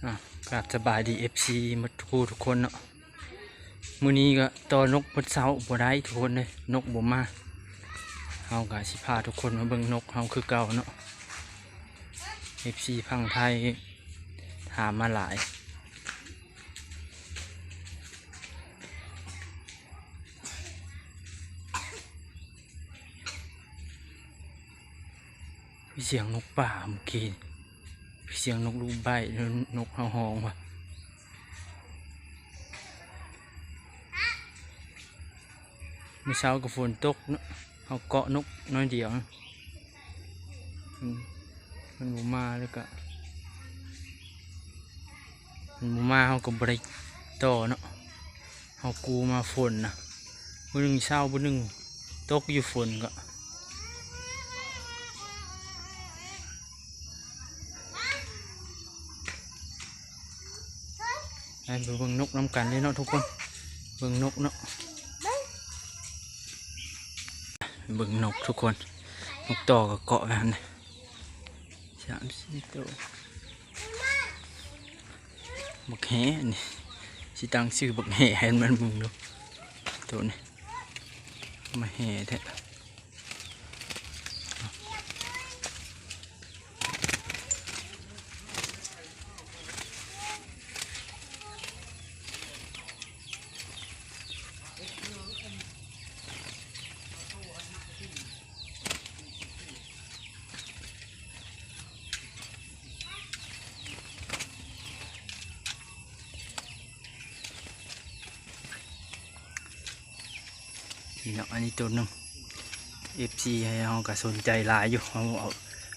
ອ່າ ກາບສະບາຍດີ ເອັຟຊີ ໝົດທຸກຜູ້ທຸກຄົນເນາະ. ມື້ນີ້ກໍຕໍ່ນົກໝົດເຊົ້າບໍ່ໄດ້ທຸກຄົນເອີຍ, ນົກບໍ່ມາ. ເຮົາກໍຊິພາທຸກຄົນມາເບິ່ງນົກເຮົາຄືເກົ່າເນາະ. ເອັຟຊີ ຝັ່ງໄທຖາມມາຫຼາຍ. ສຽງນົກປ່າເມື່ອກີ້, ສຽງນົກລູກໄບ້ ນົກເຮົາຮ້ອງວ່າ. ມື້ເຊົ້າກໍຝົນຕົກເນາະ, ເຮົາເກາະນົກໜ້ອຍດຽວ ມັນ ມັນບໍ່ມາ ແລ້ວກະມັນບໍ່ມາ ເຮົາກໍບໍ່ໄດ້ຕໍ່ເນາະ. ເຮົາກູ້ມາຝົນນະ, ມື້ໜຶ່ງເຊົ້າ ມື້ໜຶ່ງຕົກຢູ່ຝົນກໍ. ໄປເບິ່ງນົກນຳກັນເລີຍເນາະທຸກຄົນ, ເບິ່ງນົກເນາະ, ເບິ່ງນົກທຸກຄົນ. ນົກຕໍ່ກໍເກາະໄວ້ຫັ້ນນະ ສາມສີ່ໂຕ. ບັກແຮ່ນີ້ ຊິຕັ້ງຊື່ບັກແຮ່ໃຫ້ມັນເບິ່ງດູ ໂຕນີ້ ມາແຮ່ແທ້. ນີ້ເນາະ ອັນນີ້ໂຕໜຶ່ງ ເອັຟຊີ ໃຫ້ເຮົາກໍສົນໃຈຫຼາຍຢູ່, ເຮົາເອົາ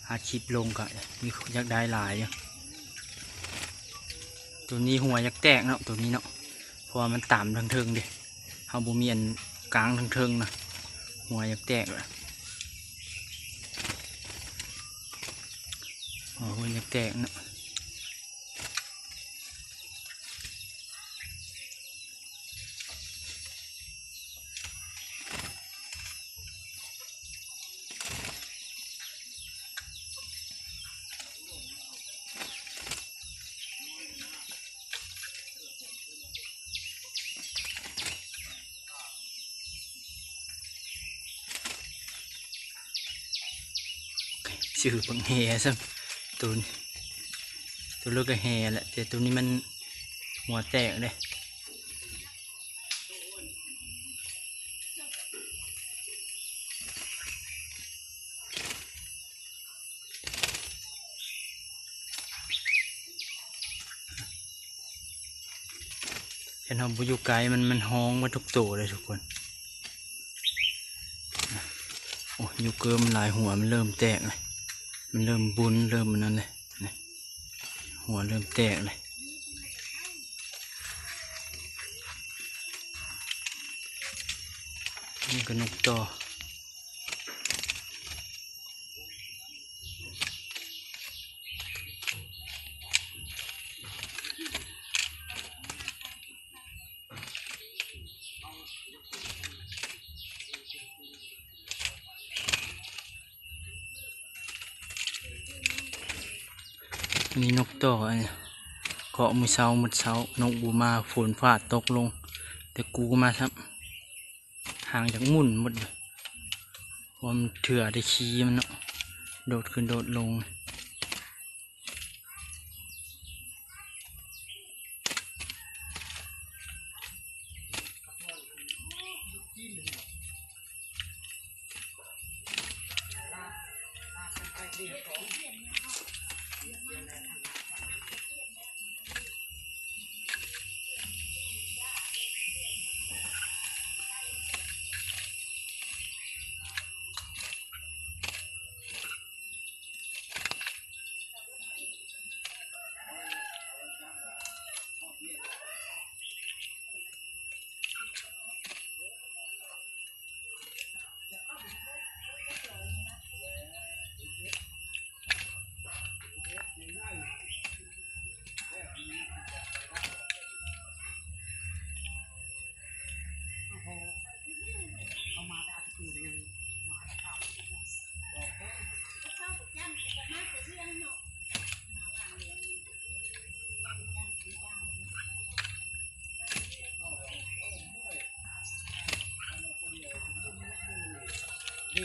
ອັດຄລິບລົງກໍມີຄົນຢາກໄດ້ຫຼາຍຢູ່. ໂຕນີ້ຫົວຢາກແຕກເນາະ ໂຕນີ້ເນາະ, ເພາະວ່າມັນຕາມເທິງໆເດ້, ເຮົາບໍ່ມີອັນກາງເທິງໆນະ, ຫົວຢາກແຕກລະ ຫົວຢາກແຕກເນາະ. ຊື່ບັກແຮ່ຊ້ຳ ໂຕນີ້ ໂຕເລີກກໍແຮ່ແຫຼະ ແຕ່ໂຕນີ້ມັນຫົວແຕກເດ້. ຄັນເຮົາບໍ່ຢູ່ໃກ້ມັນ ມັນຮ້ອງໝົດທຸກໂຕເລີຍທຸກຄົນ. ໂອ້ຍ ຢູເກີມັນຫຼາຍຫົວ ມັນເລີ່ມແຕກແລ້ວ, ມັນເລີ່ມບຸນ ເລີ່ມອັນນັ້ນແລ້ວ. ນີ້ ຫົວເລີ່ມແຕກແລ້ວ. ນີ້ກໍນົກຕໍ່. ອັນນີ້ນົກຕໍ່ ອັນນີ້ເກາະມື້ເຊົ້າ ໝົດເຊົ້າ ນົກບໍ່ມາ ຝົນຟ້າຕົກລົງ ແຕ່ກູມາຊ້ຳ. ຫາງຢາກໝຸ່ນໝົດເລີຍ ເພາະວ່າມັນເຖື່ອແຕ່ຂີ້ມັນເນາະ ໂດດຂຶ້ນໂດດລົງ. ນີ້ ນ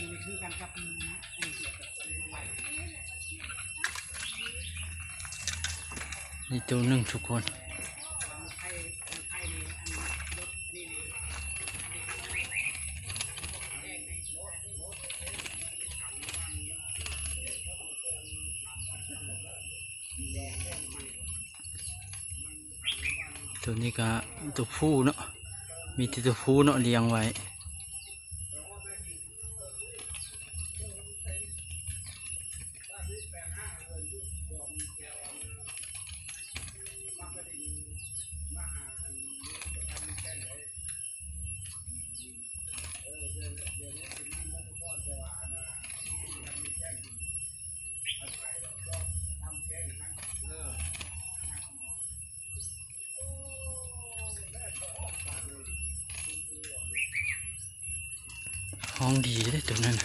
ີ້ໂຕໜຶ່ງທຸກຄົນ. ໂຕນີ້ກະໂຕຜູ້ເນາະ ມີແຕ່ໂຕຜູ້ເນາະລ້ຽງໄວ້. ຮ້ອງດີເດ້ໂຕນັ້ນ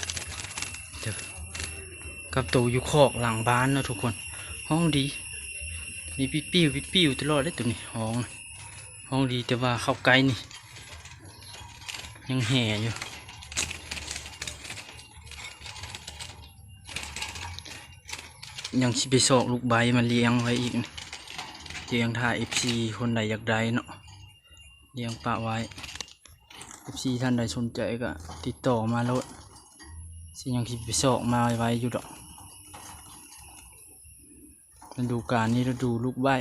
ເດີ ກັບໂຕຢູ່ຄອກຫຼັງບ້ານເນາະທຸກຄົນ. ຮ້ອງດີ ມີປິດປິວ ປິດປິວຕະຫຼອດເດ້ໂຕນີ້ ຮ້ອງ ຮ້ອງດີ ແຕ່ວ່າເຂົ້າໃກ້ນີ້ຍັງແຫ່ຢູ່. ຍັງຊິໄປຊອກລູກໄບ້ມາລ້ຽງໄວ້ອີກ ລ້ຽງຖ້າເອັຟຊີຄົນໃດຢາກໄດ້ເນາະ ລ້ຽງປະໄວ້. ເອັຟຊີທ່ານໃດສົນໃຈກະຕິດຕໍ່ມາໂລດ ຊິຍັງຊິໄປຊອກມາໄວ້ຢູ່ດອກ. ລະດູການນີ້ລະດູລູກໄບ້.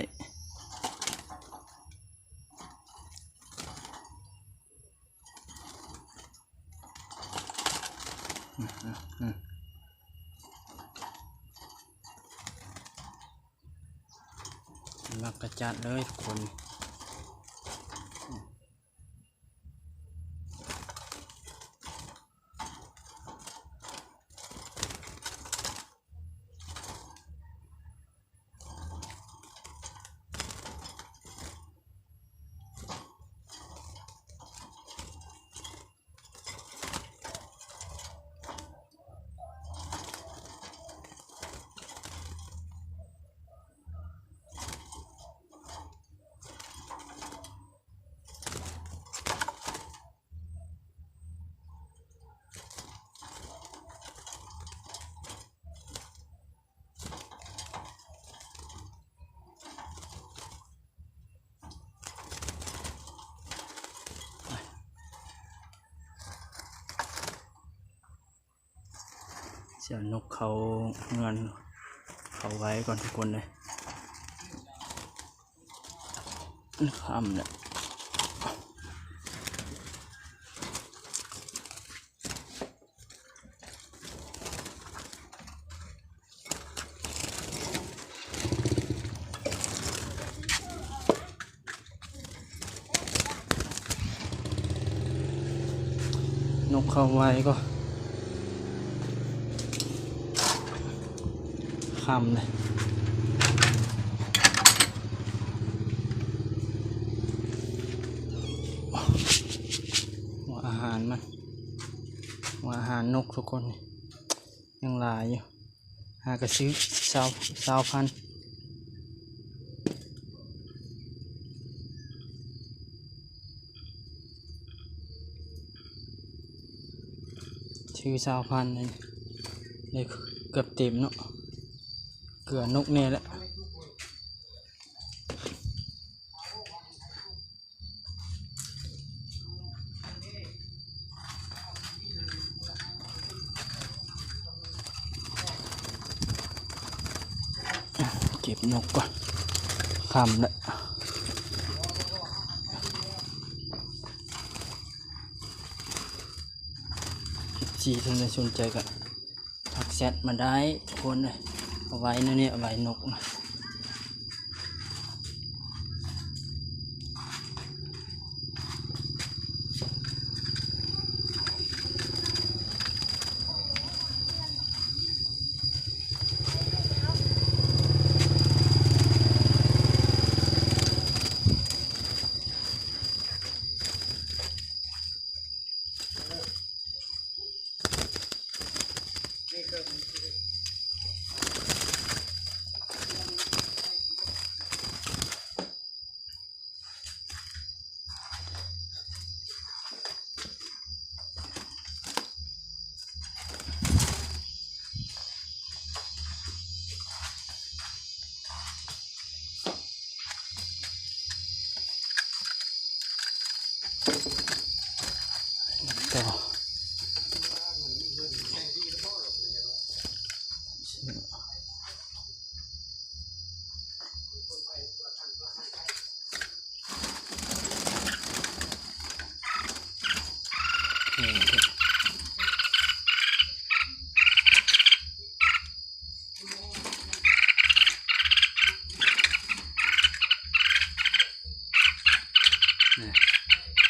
ມັກກະຈັດເລີຍທຸກຄົນ. ຊິເອົານົກເຂົ້າເຮືອນເຂົ້າໄວ້ກ່ອນທຸກຄົນເດີ. ຄ່ຳແລ້ວ. ນົກເຂົ້າໄວ້ກໍຄ່ຳເລີຍ. ຫົວອາຫານມັນ ຫົວອາຫານນົກທຸກຄົນ ຍັງຫຼາຍຢູ່. ຫາກະຊື້ຊາວ ຊາວພັນ ຊື້ຊາວພັນ ໄດ້ເກືອບເຕັມເນາະ ເກືອນົກແດ່ແຫຼະ. ເກັບນົກກ່ອນ ຄ່ຳແລ້ວ. ເອັຟຊີ ທ່ານໃດສົນໃຈກະ ທັກແຊັດມາໄດ້ທຸກຄົນເອີຍ. ເອົາໄວ້ແນວນີ້ ເອົາໄວ້ນົກນະ. ນີ້ເຄື່ອງ ຕໍ່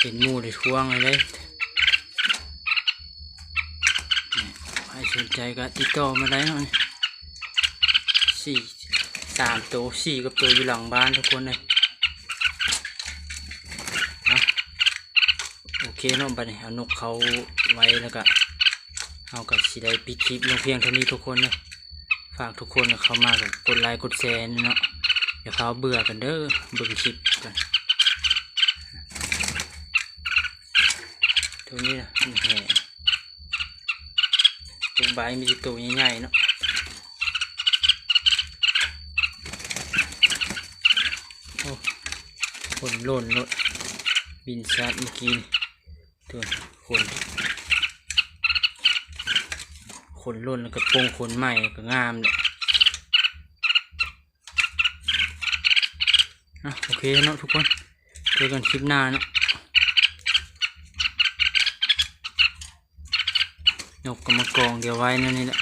ເຫັນໝູ່ໄດ້ທວງເລີຍເດ້. ໃຜສົນໃຈກໍຕິດຕໍ່ມາໄດ້ເນາະ. ສີ່ ສາມໂຕ ສີ່ກັບໂຕຢູ່ຫຼັງບ້ານທຸກຄົນເອີຍ. ເນາະ ໂອເຄເນາະ ບັດນີ້ເອົານົກເຂົ້າໄວ້ ແລ້ວກໍເຮົາກໍຊິໄດ້ປິດຄລິບລົງພຽງເທົ່ານີ້ທຸກຄົນເດີ. ຝາກທຸກຄົນເຂົ້າມາກໍກົດໄລກົດແຊເນາະ. ຢ່າພາວເບື່ອກັນເດີ ເບິ່ງຄລິບກັນ. ໂຕນີ້ນະ ມັນແຫ່ ລູກໄບມີແຕ່ໂຕໃຫຍ່ໆເນາະ. ໂອ້ ຂົນຫຼົ່ນໂລດ ບິນຊັດເມື່ອກີ້ນີ້. ໂຕ ຂົນ ຂົນຫຼົ່ນ ແລ້ວກໍປົງຂົນໃໝ່ ກໍງາມແຫຼະ. ອ່ະ ໂອເຄເນາະທຸກຄົນ ເຈີກັນຄລິບໜ້າເນາະ. ນົກກໍມາກອງດຽວໄວ້ແນວນີ້ແຫຼະ.